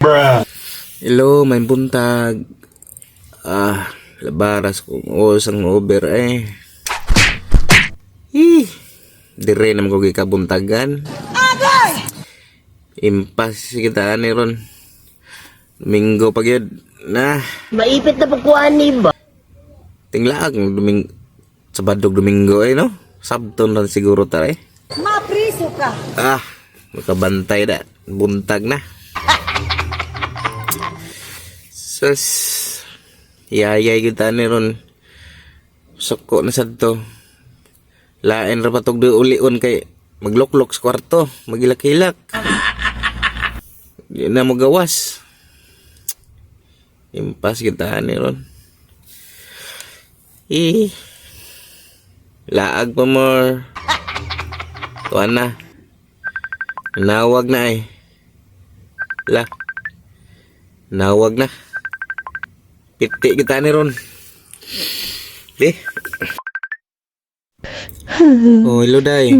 Hello, may buntag. Ah, labaras ko. O, sang over eh. Ih, dire naman ko gikabuntagan. Impas kita ani ron. Domingo pag yun. Na, Maipit na pagkuhan ni ba? Tinglaag Domingo. Sabado, Domingo eh, no? Sabton lang siguro tara eh. Mapriso ka. Ah, makabantay na. Buntag na. Sus. Yayay kita ni ron. Suko na sad to. Lain ra patog di ulion kay magluklok sa kwarto, magilak-hilak. Di na mo gawas. Impas kita ni ron. Eh. Laag pa more. Tuan na. Nawag na eh. La. Nawag na. Piti kita ni ron. Eh. Oh, hello, day.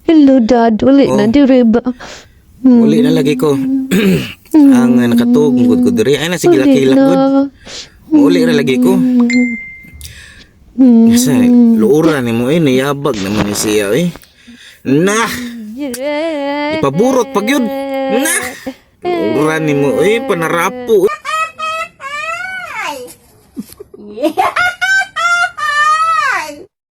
Hello, Dad. Uli na Oh. dire ba? Uli na lagi ko. Ang nakatug gud ko diri. Ay na sige Uli laki na. gud. Uli ra lagi ko. Sa luura ni mo eh, niyabag naman ni siya eh. Nah, ipaburot pag yun. Nah, luura ni mo eh, panarapo.